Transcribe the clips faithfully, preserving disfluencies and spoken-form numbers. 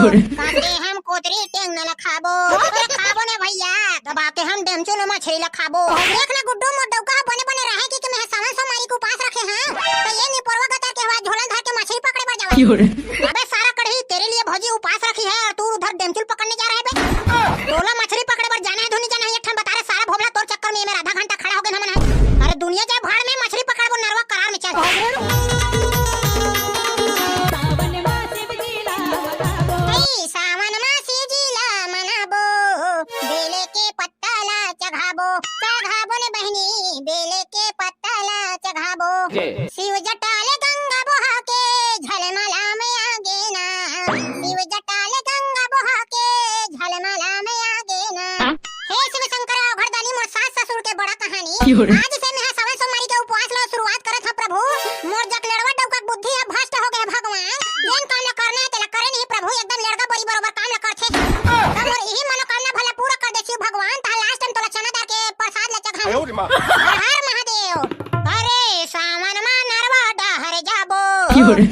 काटे हम कोतरी टेंगना ला खाबो। अरे खाबो ने भैया, दबा के हम डेमचुल मछरी ला खाबो। देख ना गुड्डू, मोर डौका ह बने बने रहे कि, कि मैं सावन सोमवारी के उपास रखे हंव। त ये निपोरवा गतर के हवा झोला धर के मछरी पकड़े बर जावत हे। अबे सारा कढ़ी, तेरे लिए भौजी उपास रखी है और तू उधर डेमचुल पकड़ने जा रहा है बे। तोला मछरी पकड़े बर जाना है धुनी जाना है, एक ठन बता रे सारा भोबला, तोर चक्कर में ये मेरा आधा घंटा खड़ा हो गए हमन है। अरे दुनिया जाए भाड़ में, मछरी पकड़बो नरवा करार में चल। सावन मा शिव जी ला मनाबो। ए, सावन मा शिव जी ला मनाबो, बेले के पत्ता ला चघाबो, चघाबो ने बहिनी, बेले के पत्ता ला चघाबो। शिव जटा ले गंगा बोहा के, झलमला में आगे ना। शिव जटा ले गंगा बोहा के, झलमला में आगे ना। हे शिव शंकर अवघड़दानी, मोर सास ससुर के बड़ा कहानी। आज से मैं हा सावन सोमवारी के उपवास ला शुरुआत करत हंव प्रभु। मोर जकलेड़वा डौका के बुद्धि ह भ्रष्ट हो गए भगवान। जेन काम ला करना है तेला करे नहीं प्रभु, एकदम लेड़गा बरी बरोबर काम ला करथे। त मोर इही मनोकामना भला पूरा कर दे शिव भगवान, तहां last time तोला चना दार के प्रसाद ला चघाहूं। हर हर महादेव। अरे सावन मा नरवा डहर जाबो।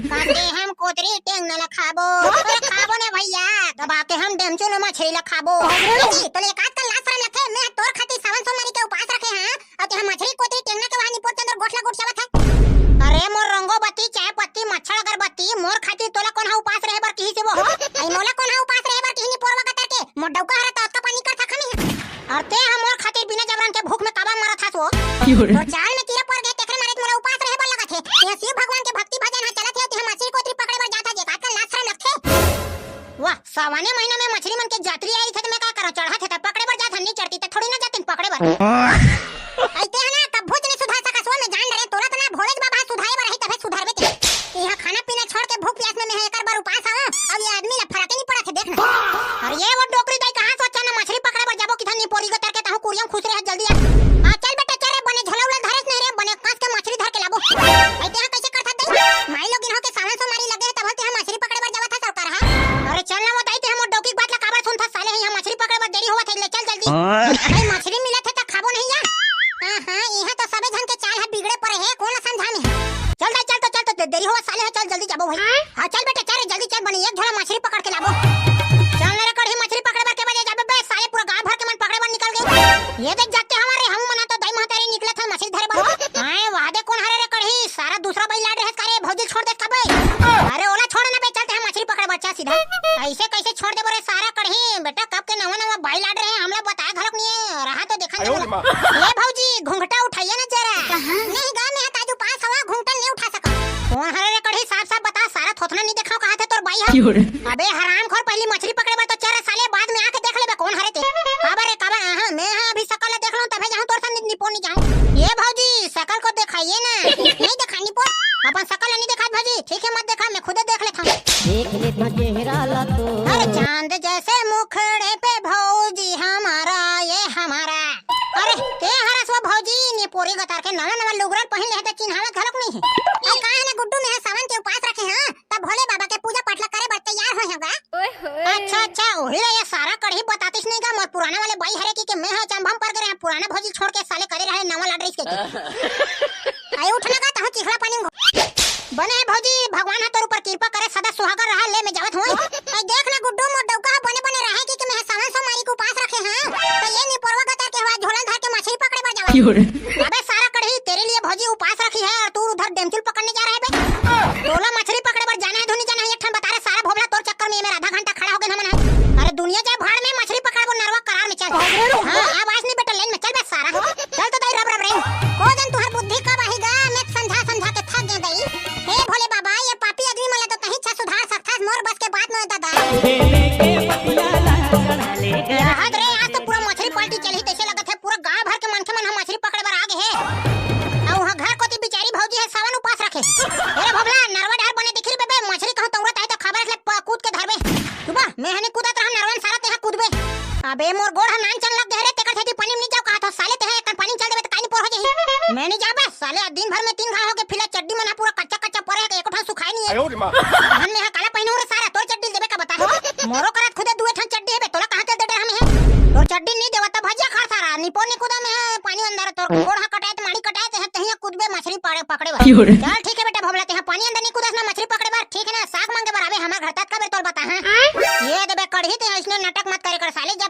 काटे हम कोतरी टेंगना ला खाबो। अरे खाबो ने भैया, दबा के हम डेमचुल मछरी ला खाबो। जी, तोले एक आजकल लाज शरम लगथे, मैं तोर खातिर सावन सोमवारी के उपास रखे हंव, अउ तेहा मछरी कोतरी टेंगना के वहां निपोर चंदर गोठला गोठियावत है। अरे मोर रंगो बत्ती, चाय पत्ती, मच्छर अगरबत्ती, मोर खातिर तोला कोन हा उपास रहे बर किही से वो? आई मोला कोन हा उपास रहे बर किही निपोरवा गतर के? मोर डौका हरा त ओतका पानी कर थक हमी। अरे ते हा मोर खातिर बिना जबरन के भूख में काबर मरत हस वो? तोर चाल में कीरा पड़ गए, तेकरे मारे मोला उपास रहे बर लगत हे। तेहा शिव भगवान के भक्ति भजन हा चलत हे, तेहा मछरी कोतरी पकड़े बर जात हे, जे का आजकल लाज शरम लगथे। वाह, सावने महीना में मछरी मन के जातरी आई थे, त मैं का करों? चढ़त हे त पकड़े बर जात हन, नहीं चढ़ती त थोड़ी ना जातिन पकड़े बर। अइते ह ना, कभू च नहीं सुधार सकस वो, मैं जान डरे, तोला त ना भोलेज बाबा सुधारे बर रही, तभे सुधरबे ते। इहाँ खाना पीना छोड़ के भूख प्यास में मैं एकर बर उपास हवं, अब ये आदमी ला फरके नहीं पड़त हे, देख ना। अरे ये वो डोकरी दाई कहाँ सोचा ना मछरी पकड़े बर जाबो, किधर नहीं पोरी गतर के तहूँ कुरियम खुश रहे, जल्दी आ। हाँ, चल बेटा, चल रे, बने झोला उला धरेस नहीं रे, बने कस के मछरी धर के लाबो। अइते ह कैसे करथस दाई? माई लोगिन हो के सावन सोमारी लगे हे, तब तेहा मछरी पकड़े बर जावत हस सरकार हा। अरे चल ना वो दाई, ते हमर डौकी के बात ला काबर सुनथस साले, इहाँ मछरी पकड़े बर देरी होवत हे, ले चल जल्दी। भाई मछरी मिलत हे त खाबो नहीं या? हाँ, हाँ, इहाँ तो सबे झन के चाल ह बिगड़े पड़े हे, कोन ला समझामी? चल दाई, चल तो, चल तो, दे-, देरी होवत साले हे, चल जल्दी जाबो भाई। हाँ चल बेटा, चल रे, जल्दी चल, बने एक झोला मछरी पकड़ के लाबो। चल ना रे कढ़ी, मछरी पकड़े बर के बजे जाबे बे, साले पूरा गांव भर के मन पकड़े बर निकल गए। ये देख जाते हमारे, हम मना तो दाई महतारी निकलत हन मछरी धरे बर। हाँ, वहा दे कोन हरे रे कढ़ी, सारा दूसरा बाई लाड रहे का रे, भौजी छोड़ दे कबे। अरे ओला छोड़ ना बे, चलते हम मछरी पकड़े बर, चल सीधा। ऐसे कैसे छोड़ देबो रे सारा कढ़ी, बेटा कब के नवा नवा बाई लाड रहे, हमला बताए घलोक नहीं है, रहा तो देखा नहीं। ये भौजी घुंघटा उठाइए ना जरा। नहीं गा, मैं ताजू पास हवा, घुंघटा नहीं उठा सका। कोन हरे रे कढ़ी, साफ साफ बता, सारा थोथना नहीं देखाओ, कहा थे तोर बाई है। अबे हरामखोर, पहली मछरी पकड़े बर तो चल रे साले, बाद में आके देख लेबे कोन हरे ते। काबर रे काबर, हाँ, मैं हाँ अभी सकल ला देख लूँ, तभे जाऊँ तोर साथ निपोर नहीं जाऊँ। ये भौजी, सकल को दिखाइए ना। नहीं दिखानी पोर, अपन सकल नहीं दिखात भौजी, ठीक है मत दिखा, मैं खुदे देख लेता हूँ। देख लेता चेहरा ला तो। अरे चांद जैसे मुखड़े पे भौजी हमारा, ये हमारा। अरे के हरस वो भौजी, निपोरी गतार के नवा नवा लुगरा पहिन ले हे त चिन्हावत घलोक नहीं है। अरे कहा ना गुड्डू, मैं सावन के उपास रखे हाँ, तब भोले बाबा के पूजा पाठ ला करे बर तैयार होए हंव गा। अच्छा अच्छा, ओही ला ये सारा कढ़ी बतातिस नहीं गा, मोर पुराना वाले बाई हरे कि, कि मैं हा चंभम पर गे रहे, पुराना भौजी छोड़ के साले करे रहे नवा लाडरिस के। आई उठ ना गा, तहूँ चिखला पानी में घो-, बने है भौजी, भगवान हा तोर ऊपर कृपा करे, सदा सुहागर रहा, ले मैं जावत हूँ। आई देख ना गुड्डू, मोर डौका हा बने बने रहे कि, कि मैं हा सावन सोमारी के उपास रखे हाँ, त ये निपोरवा गतर के हवा झोला धर के मछली पकड़े बर जावत। अबे सारा कढ़ी, तेरे लिए भौजी उपास रखी है और तू उधर डेमचुल पकड़ने जा रहा है बे। तोला मछली पकड़े बर जाना है धुनी जाना है, एक ठन बता रे सारा भोबला, तोर चक्कर में ये मेरा आधा घंटा खड़ा हो गए हमन है। अरे दुनिया जाए भाड़ में, मछली पकड़बो नरवा करार में चल। हाँ, अब आज नहीं बेटा, लेन में चल बे सारा। चल तो दाई रब रब रे। को जन तुहर बुद्धि कब आही गा, मैं समझा समझा के थक गए दाई। हे भोले बाबा, ये पापी आदमी मन ला तो तहीं छा सुधार सकथस, मोर बस के बात नोहे दादा। बेले के पतिया ला चढ़ा ले गा। याद रे, आज तो पूरा मछली पार्टी चलही, तैसे लगत है पूरा गांव भर के मनखे मन ह मछली पकड़े बर आ गे हे। अउ उहाँ घर कोती बिचारी भौजी ह सावन उपास रखे। अरे भोबला, नरवा डहर बने दिखी रे बे, मछली कहूँ तौरत आही त खबर ले प-, कूद के धरबे। तू बा, मैं हनी कूदत रहम नरवन सारा, तेहा कूदबे। अबे मोर गोड़ ह नान चन लग गे रे, तेकर सेती पानी में नी जाओ कहत हो साले, तेहा एक पानी में चल देबे त काई नी पोर हो जाही। मैं नी जाबे साले, आज दिन भर में तीन घाव हो गे, फिला चड्डी मन ह पूरा कच्चा कच्चा परे हे, एको ठन सुखाए नी हे। अहन में हा काला पहिनू रे सारा, तोर चड्डी देबे का बता। मोरो करा खुदे दुए ठन चड्डी हेबे, तोला कहाँ चल दे डर हमें है? तोर चड्डी नी देवत त भजिया खा सारा, निपोर नी कूदा में है, पानी अंदर तोर गोड़ हा कटाए त माड़ी कटाए ते है, तहिया कूदबे मछली पाड़े पकड़े बर। चल ठीक है बेटा भोबला, तेहा पानी अंदर नी कूदस ना मछली पकड़े बर, ठीक है ना? साग मांगे बर आबे हमर घर तक का बेर तोर बता है।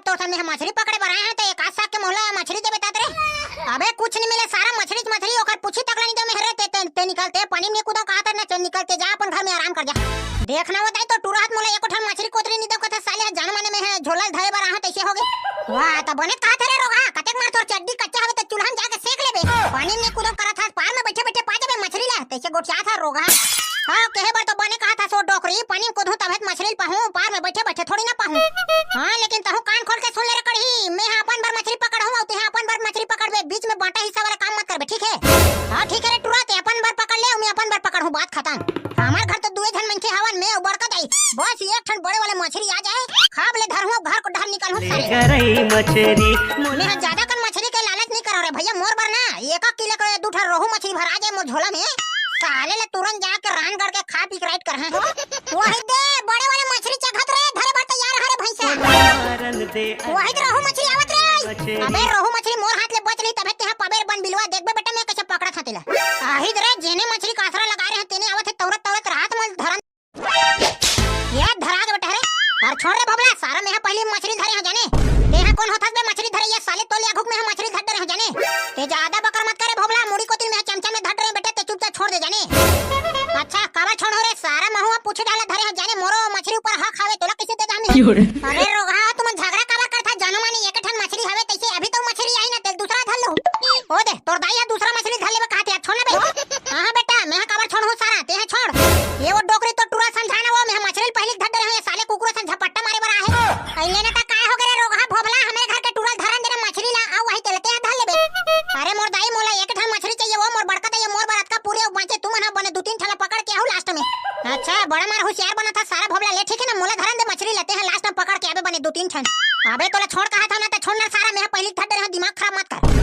तोर ठन में मछरी पकड़े बर आए हंव, त एक आध साग के मोला मछरी देबे तात रे। अबे कुछ नहीं मिले, सारा मछरी मछरी, ओकर पूछी तक ला नहीं दे में रे, ते, ते, ते निकलते, पानी में कूदो कहा था ना, चल निकलते, जा अपन घर में आराम कर जा। देखना वो दाई, तो टूरा हाथ मोला एको ठन मछरी कोतरी नहीं दे कथा, साले ह जान माने में है, झोला धरे बर आए हंव, तैसे हो गे। वाह, त बने कहा था रे रोगहा, कतेक मार तोर चड्डी कच्चा हवे, त चूल्हा में जाके सेक लेबे, पानी में कूदो करत हस, पार में बैठे बैठे पा जाबे मछरी ला, तैसे गोठिया था रोगहा। हाँ, कहे बर तो बने कहा था सो डोकरी, पानी में कूदहूं तभे त मछरी ल पाहूं, पार में बैठे बैठे थोड़ी ना पाहूं। हाँ, लेकिन तहूं कान खोल के सुन ले रे कड़ही, मैं हा अपन बर मछरी पकड़हूं अउ तेहा अपन बर मछरी पकड़बे, बीच में बांटा हिस्सा वाला काम मत करबे, ठीक है? हाँ, ठीक है रे टूरा, ते अपन बर पकड़ ले अउ मैं अपन बर पकड़हूं, बात खत्म। हमार घर तो दुए झन मनखे हवन, मैं अउ बड़का दाई, बस एक ठन बड़े वाले मछरी आ जाए, खाब ले धरहूं, घर कोती डहर निकलहूं साले। गरई मछरी। मैं हा ज्यादा कन मछरी के लालच नहीं करंव रे भैया, मोर बर ना एक एक किलो के दू ठन रोहू मछरी भरा जाए मोर झोला में, साले ले तुरंत जाके रानगढ़ के खा पी के राइट करहूं। वही दे, बड़े वाले मछरी चघत रे, धरे बर तैयार हरे भैंसा। मारन दे। वही दे रोहू मछरी आवत रे। मछरी। अबे रोहू मछरी मोर हाथ ले बच लिही तभे तेहा पबे रे बन बिलवा, देखबे बेटा मैं कैसे पकड़त हंव तेला। आही दे रे, जेने मछरी का आसरा लगाए रहे तेने आवत हे, तौरत तौरत रात मोला धरन। ये धरा गे बेटा रे। अरे छोड़ रे भोभला, सारा मैं हा पहिली मछरी धरे हंव जाने। तेहा कोन होथस बे मछरी धरे, ये साले तोले आघू के मैं हा मछरी धर डरे हंव जाने। ते ज्यादा बकर मत करे भोभला, मुड़ी कोती मैं हा चमचा में धर डरे बेटा, ते चुपचाप छोड़ दे जाने। अच्छा, काबर छोड़हूं रे, सारा महूं हा पूछी डाला धरे हंव जाने, मोरो मछरी ऊपर हक हवे, तोला कैसे दे दामी? क्यों रे? अरे रोगहा, तुमन झगड़ा काबर करथा, जानो माने एक ठन मछरी हवे, तैसे अभी तो मछरी आही ना, तेल दूसरा धर लो। ओ दे, तोर दाई हा दूसरा मछरी धर लेबे कहा थे, छोड़ ना बे। हाँ, हाँ बेटा, मैं हा काबर छोड़हूं सारा, तेहा छोड़। ये वो डोकरी तो टूरा समझाना वो, मैं हा मछरी ल पहिली धर डरे हंव, ये साले कुकुर सन झपट्टा मारे बर आहे। अइले ना त काय हो गे रे रोगहा भोभला, हमरे घर के टूरा ल धरन दे रे मछरी ला, अउ वही तेला तेहा धर लेबे। अरे मोर दाई, मोला एक ठन मछरी चाहिए वो, मोर बड़का दाई मोर बर अतका पूरे अउ बांचे, तुमन हा बने दू तीन ठन ला पकड़ के आहू लास्ट में। अच्छा, बड़ा मार होशियार बनत हस सारा भोभला, ले ठीक है ना, मोला धरन दे मछरी ला, तेहा लास्ट में पकड़ के आबे बने दू तीन ठन। अबे तोला छोड़ कहा था ना, त छोड़ ना सारा, मैं हा पहिली धर डरे हंव, दिमाग खराब मत कर।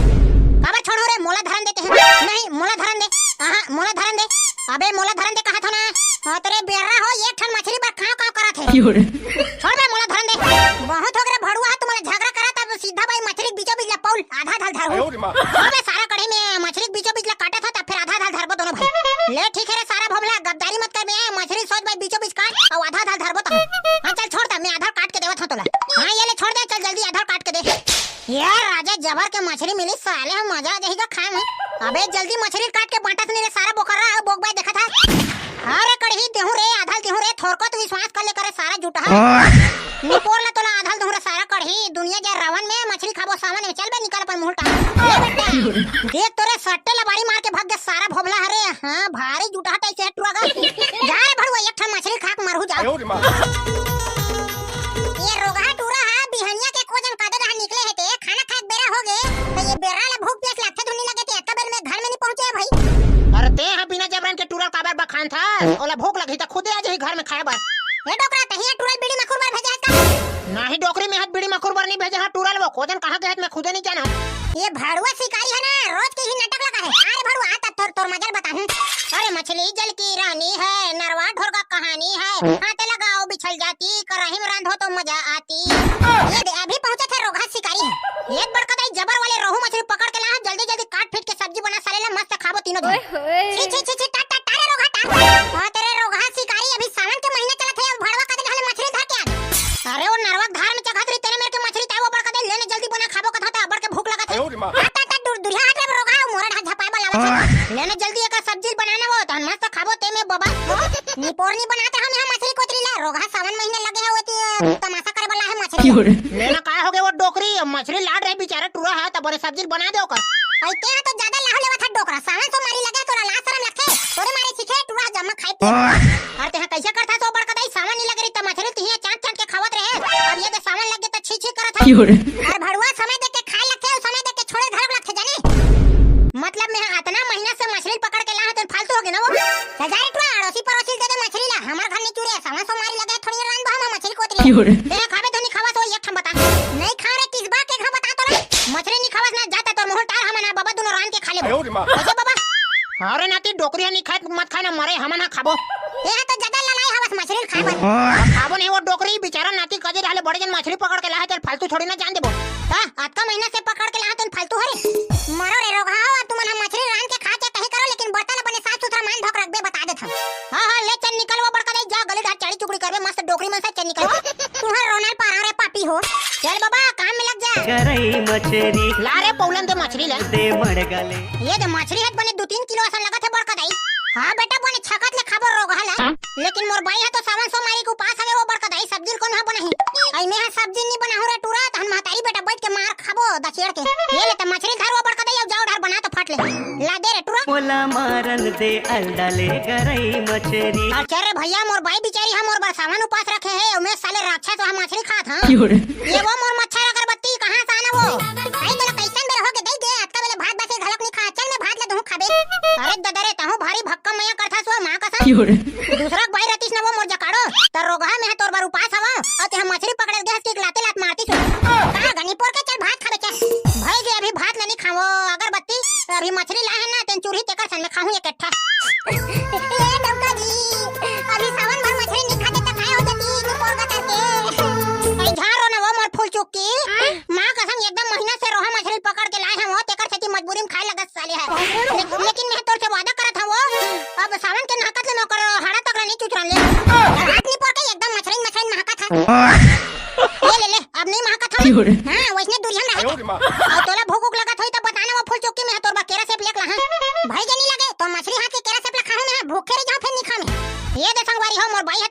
काबर छोड़हूं रे, मोला धरन दे तेहा। नहीं, मोला धरन दे। आहा, मोला धरन दे। अबे मोला धरन दे कहा था ना। हाँ, तेरे बेर्रा हो, एक ठन मछरी बर कांव कांव करत हे। क्यों रे? छोड़ बे, मोला धरन दे। बहुत हो गे रे भड़ुआ, तुमन ला झगड़ा करत, अब सीधा बाई मछरी के बीचों बीच ला पउल, आधा आधा ल धरहूं। छोड़ बे सारा कड़ही, मैं मछरी के बीचों बीच ला काटत हंव, त फेर आधा आधा ल धरबो दोनों भाई। ले ठीक है रे सारा भोभला, गद्दारी मत कर बे, मछरी सोच बाई बीचों बीच काट, अउ आधा आधा ल धरबो त। हाँ चल छोड़, त मैं आधा ल काट के देवत हंव तोला। हाँ ये ले छोड़ दे, चल जल्दी आधा ल काट के दे। ये राजा जबर के मछरी मिली, साले ह मजा आ जाही गा खाए में। अबे जल्दी मछरी काट के बांटस नहीं रे सारा बोकरा, अउ बोकबाय देखत हा। हाँ रे कड़ही, देहूं रे, आधा ल देहूं रे, थोरको तो विश्वास कर ले करे सारा जुटहा। निपोर ला तोला आधा ल देहूं रे सारा कड़ही, दुनिया जाए रावन में मछरी खाबो सावन में, चल बे निकल अपन मुंह ल टांग। ले बेटा, देख तोरे सट्टे ला बाड़ी मार के भाग गे सारा भोभला हरे, हाँ भारी जुटहा टाइप से टुरा गा। जा रे भड़ुआ, एक ठन मछरी खा के मरहू जा। ये रोगहा टूरा हा बिहनिया के कोजन कादे रहा निकले हे ते, खाना खाए के बेरा हो गे, त ये बेरा ला भूख प्यास लागथे धुन नी लगे ते, अतका बेर में घर में नी पहुंचे हे भाई। अरे ते हा बिना जबरन के टूरा काबर बखानथस? ओला भूख लगही त खुदे आ जाही घर में खाए बर। ए डोकरा, तही हा टूरा ल बीड़ी मखुर बर भेजे हस का? नाही डोकरी, में हा त बीड़ी मखुर बर नी भेजे हंव टूरा ल, वो कोजन कहां गे हे त में खुदे नी जानंव। ये भड़ुआ शिकारी हे ना, रोज के ही नाटक लगा हे। अरे भड़ुआ, आ त तोर, तोर मजा ल बताहूं। अरे मछली जल की रानी है, नरवा ढोर का कहानी है, हाथे लगाओ बिछल जाती, कराही में रांधो तो मजा आती। ये दे, अभी पहुंचे थे रोगहा शिकारी। ये बड़का दाई जबर वाले रोहू मछली पकड़ के ला, जल्दी जल्दी काट पीट के सब्जी बना साले ला, मस्त खाबो तीनों जन। ओए होए। छी, छी, छी, छी, टा, टा, टा रे रोगहा, टा। हाँ, तेरे रोगहा शिकारी, अभी सावन के महीना चलत हे, अब भड़वा कदे हले मछली धर के आ। अरे वो नरवा धार में चघत रही, तेने मेर के मछली ताई वो बड़का दाई, लेने जल्दी बना खाबो कथा था, बड़ के भूख लगत हे। अरे माँ। हाँ, टा, टा, दूर, दूरिया हट रे रोगहा, मोरा ढा झपाए वाला आवत हे। लेने जल्दी एकर सब्जी बनाना वो, तहन मस्त खाबो ते में बबा। निपोरनी बनाते हम यहाँ मछली कोतरी ला, रोगहा सावन महीना लगे है, वो ती, तमाशा करे वाला है मछली। क्यों रे? लेना काय हो गे वो डोकरी, मछली लाड़ रहे बेचारा टूरा हा, त बने सब्जी बना दे ओकर। अई ते हा तो ज्यादा लाहू लेवत हा डोकरा, सावन सोमारी लगे तोला लाज शरम लगथे, तोरे मारे सीखे टूरा जम्मा खाई पी। अरे ते हा कैसे करथा सो बड़का दाई, सावन नी लगे रही त मछली तिहिया चाट चाट के खावत रहे, अब ये दे सावन लग गे त छी छी करत हा। क्यों रे? अरे भड़ुआ समय देख के खाए लगथे, समय देख के छोड़े धरक लगथे जाने। मतलब मैं हा अतना महीना से मछली पकड़ के ला हा, तेन फालतू हो गे ना वो। सजारे टुआ अड़ोसी पड़ोसी दे दे मछली ला, हमार घर नी चुरे, सावन सोमारी लगे थोड़ी रांधबो हम मछली कोतरी। क्यों रे? ते हा खाबे तो नी खावा तो एक ठन बता। नहीं खा रे किस बा के घर बता तो रे। मछली नी खावस ना जाता तोर मुंह टार हमन हा बाबा दोनों रांध के खा लेबो। आयो रे माँ। कैसे बाबा? अरे नाती डोकरी हा नी खाए मत खाए ना मरे हमन हा खाबो। ते हा तो ज्यादा ललाई हवस मछली ल खाए बर। खाबो नहीं वो डोकरी बेचारा नाती कजे रहले बड़े जन मछली पकड़ के ला हे तेल फालतू थोड़ी ना जान देबो। हाँ, अतका महीना से पकड़ के ला हे तेल फालतू हरे। मरो रे रोगहा हो, तुमन हा मछली रांध के खा के कहीं करो, लेकिन बर्तन ला बने साफ सुथरा मान धोक रखबे बता देत हन। हाँ, हाँ, ले चल निकल वो बड़का दाई, जा गली डाहर चाड़ी चुकड़ी करबे, मस्त डोकरी मन से चल निकल। तुहर रोना ल पारा रे पापी हो। चल बाबा, करई मछरी। ला रे पौलन दे मछरी ला। दे मड़गले। ये दे मछरी हे त बने दू तीन किलो असन लगत हे बड़का दाई। हाँ बेटा, बने छकत ले खाबो रोगहा ला। लेकिन मोर बाई ह तो सावन सोमवारी के उपास हवे, वो बड़का दाई सब्जी ल कोन ह बनाही। अई मैं ह सब्जी नी बनाहूं रे टूरा, तहन महतारी बेटा बैठ के मार खाबो दचेड़ के। ये ले त मछरी धर वो बड़का दाई, अउ जाओ डहर बना तो फट ले। ला दे रे टूरा। मोला मारन दे अंडा ले गरई मछरी। अच्छा रे भैया, मोर बाई बिचारी ह मोर बर सावन उपास रखे हे, अउ मैं साले राक्षस ह मछरी खात हंव। क्यों रे? ये वो मोर मच्छर अगरबत्ती कहाँ से आना वो? अई तोला कैसन बेर हो के दई दे, अतका बेले भात बासी घलक नी खा। चल मैं भात ला दूहूं खाबे। अरे ददा रे, तहूं भारी भक्का मया करथस वो माँ कसम। क्यों रे? दूसरा के बाई रतिस न वो मोर जकाड़ो, त रोगहा मैं ह तोर बर उपास हवं, अउ तेहा मछरी पकड़े ल गे हस कि लाते लात मारतिस वो। का गनी पोर के चल भात खाबे चल। भाई जे अभी भात ला नी खावो, अगरबत्ती, अभी मछरी लाए हे ना, तेन चूरही तेकर सन में खाहूं एक ए डौका जी, अभी सावन भर मछरी नी खाते त काय हो जाती, तू पोरगा करके। अई झारो ना वो मोर फूल चुक्की। माँ कसम एकदम महीना से रोहा मछरी पकड़ के लाए हंव वो, तेकर सेती मजबूरी में खाए लगस साले ह। ले-, लेकिन मैं तोर से वादा करत हंव वो, अब सावन के नहकत ले मैं ओकर हाड़ा तक ला नी चुचरन ले। हाथ नी पोर के एकदम मछरी मछरी महकत हे। ले ले ले, अब नी महकत हे। हाँ, वैसने दूरिहा में रहे। अउ तोला भूख उख लगत होई त बताना वो फूल चुक्की, मैं तोर बर केरा सेब लेके लाहूं। भाई जे नी लगे तो मछरी हाथ के केरा सेब ला खाहूं मैं, भूखे रह जाहूं फेर नी खाहूं मैं। ये दे संगवारी हो, मोर बाई ह